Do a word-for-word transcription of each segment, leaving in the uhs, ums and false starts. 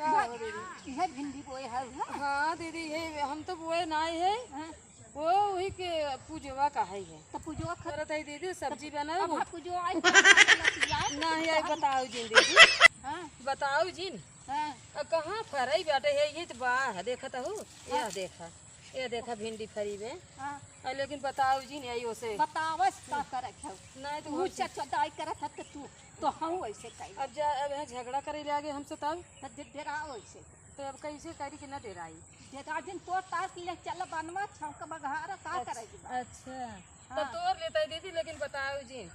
का हो दीदी? इहे भिंडी बोए है, है? हाँ दीदी, ये हम तो बोए नाहीं है। हाँ। वो वही के पूजवा का है, है। तो पूजवा खा- करत है दीदी, सब्जी बनाओ। अब पूजवा आई, नाहीं आई, बताओ जिन दीदी। हाँ। बताओ जिन। हाँ। अब कहाँ फरई बाटे है, ये तो बा है, देखत हो? हाँ। ये देखा, ये देखा भिंडी फरी बे। हाँ। आ, लेकिन बताओ जिन, यही ओसे। बतावस का करे खाओ। नाहीं तो तू वो चचदाई करत है तो तू, तो हम वैसे कही। अब जा, अब यहाँ झगड़ा करे लागे हमसे तब? तो डे-, डेराओ वैसे। तो अब कैसे करी कि न डेराई? डेरा जिन तोर तार के ले चल बनवा छौंक बघार का अच्छा, करेगी बात। अच्छा। हाँ। तो तोर लेता है दीदी, लेकिन बताओ जिन।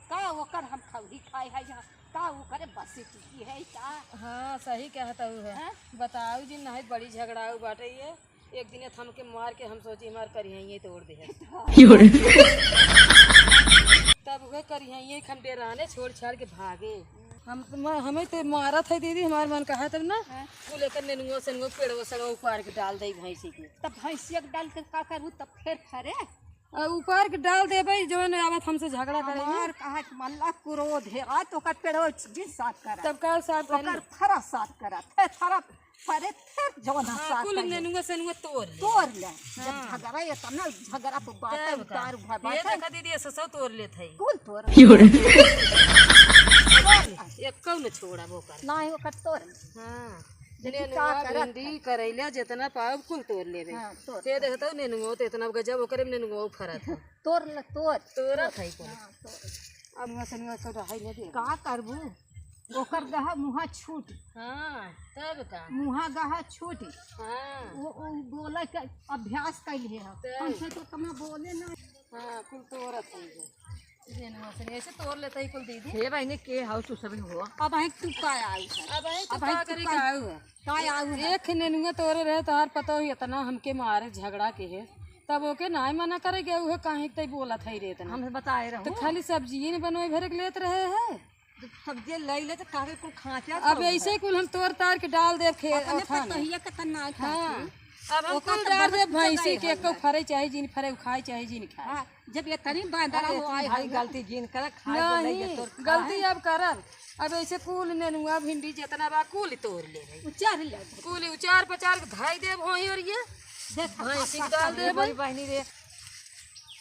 का ओकर हम खौरी खाए है यहाँ? का ओकरे बसी टिकी है का? हाँ, सही कहत हूँ है। हाँ? बताऊ जिन, नहीं बड़ी झगड़ाऊ बाटे ये। एक दिन ये थमके मार के हम सोची हमार करिहइये तोड़ दे। तब वह करिहइये खन डेराने छोड़ छाड़ के भागे। हम, हमें तो मारत है दीदी, हमार मन कहा तब ना। हाँ। वो लेकर नेनुआ सेनुआ पेड़वा सड़वा उपार के डाल दे भैंसी के। तब भैंसिया के डाल के का करू, तब फेर फरे? आ, ऊपर के डाल देबे, जौन आवत हमसे झगड़ा करे में। हमार कहा कि मल्ला क्रोध है, आज तो ओकर पेड़वा जिन साफ करा। तब काल साफ करी। ओकर फरा साफ करा, फिर फरा, फरे, फिर जौन हाँ, साफ कुल करी। नेनुआ सेनुआ तोड़ ले। तोड़ ले। जब हाँ। झगड़ा, ये तना झगड़ा पे बात तब का? उतार उठा ये बात है। देखा दीदी, ये ससो तोड़ लेत है। कुल तोड़। यो रे। तोड़ ले, एक्को न छोड़ा ओकर। नहीं, ओकर तोड़ ले। हाँ। देखी नेनुआ, का करत भिंडी, है। करैला, जितना पाओ, कुल तोड़ लेबे। हाँ, तोड़, ते तोड़। देखत हो, नेनुआ तो इतना गजब, ओकरे में नेनुआ फरत है। तोड़ ले, तोड़। तोड़त है कुल। हाँ, तोड़। अब नेनुआ सेनुआ तो रहाई न दे। का करबू? ओकर गहा मुहा छूट। हाँ, तब का? मुहा गहा छूट। हाँ। वो, वो बोले के अभ्यास कैले है। तब। हमसे तो कमा बोले ना। हाँ, कुल तोड़त है ये। नेनुआ से ऐसे तोड़ लेते ही कुल दीदी। हे बहिनी, के हौ तू सब हो? अब है तू का आई है? अब है तू अब है का तू करे का का आऊ है? का आऊ है? एक नेनुआ तोरे रहे, तोहार पता हो इतना हमके मारे झगड़ा के है, तब ओके नाय मना करे गए, उहे काहे के तई बोलत है रे इतना। हम बताए रहू। तो खाली सब्जिये न बनोए भरे के लेत रहे है। जब सब्जिये लई ले तो काहे कुल खाँचा अब सब ऐसे है। कुल हम तोड़ तार के डाल देब खेत अपने ओथान। पतोहिया के तना खाती। हाँ। अब हम ओकर कुल तो डाल बहुत देब भैंसी जगह के, है एको हमार। फरे चाहे जिन फरे, उ खाए चाहे जिन खाए। हाँ। जब ये तनी बांदर अरे हो तुम आए भाई हो ना। गलती जिन कर, खाए बोले ये नहीं, तोर खाए। गलती अब करब। अब ऐसे कुल नेनुआ भिंडी जितना बा कुल तोड़ ले भाई। उचार ले। कुल उचार पचार के धाई देब होई और ये देख, भैंसी के डाल देब। बड़ी बहिनी रे।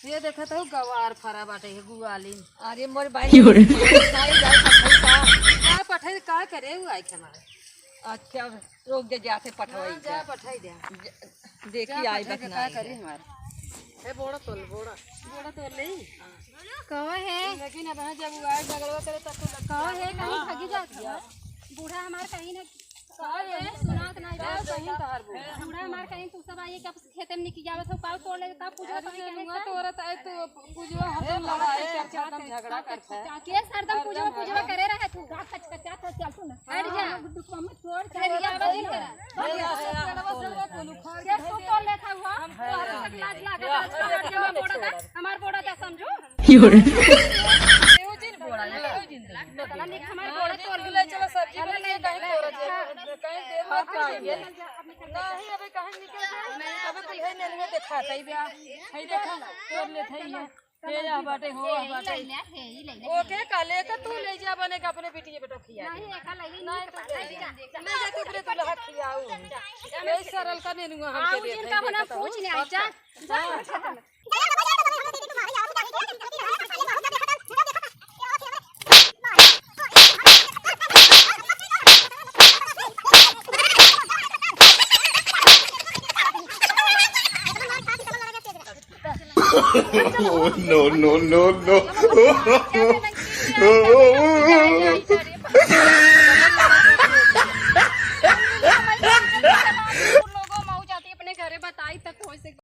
ये देखत हो गवार फरा बाटे है गुआलिन। अरे मोर बहिनी। यो रे। खाई जाए पठई का। का पठई का करे उ आई के हमारे। अच्छा, रोक दे, जाते पठवाई हाँ, जा जा। पठाई दे। ज-, देखी जा आई पठाई बस दे, ना का आई करी है। हमार? ए, बोड़ा तोल, बोड़ा। बोड़ा तोल ले। कहो है। लेकिन अब हाँ, जब वो आए झगड़वा करे, तब तो लगता कहो है, है, कहीं हाँ, भागी हाँ, जात हो। बूढ़ा हमार कहीं ना, कहो है, सुनात नहीं बा। कहीं तोहार बूढ़ा। बूढ़ा हमार कहीं तू सब आइए, कब खेते में निकल जावत हो, पाव तोड़ ले, तब पूछो अरे, कहीं कहे नेनुआ का? तोरत आए तो पूजवा हरदम लड़ाई, चर्चा, हरदम झगड़ा करता है। केस हरदम पूजवा, पूजवा करे रहे तू। का कचकचा था, चल तू ना। हट जा। हाँ, गुड्डू को मत छोड़, चल, चल, या चल, बंद चल। कर। हट जा, हट जा, हट जा। केस तू तोड़ लेता हुआ। हम तोहरा से लाज लागे, हट जा, हमार बोड़ा दा, हमार बोड़ा दा, समझू? यो रे। एहो जिन बोड़ा, एहो जिन दे। पता नहीं, हमार बोड़ा तोड़ ले, चलो, सब्जी बन गई, कहीं तोड़ दे, कहीं दे मत खाइए। नहीं, अबे कहाँ निकल गए? अबे कुल है, नेनुआ देखा था, ये भी आ, है, देखा, तोड़ ले था ये। ये आ बाटे, हो, आ बाटे। ओके, का लेके तू ले जा, बने का अपने बिटिया बेटा खिया दे। नहीं, एका लगी नहीं, नहीं, तू ले जा। ले जा, तू अपने दुल्हा खियाऊ। ये सरल का नेनुआ हमके दे, जिनका होना पूछ ले, जा। Oh, no, no, no, no।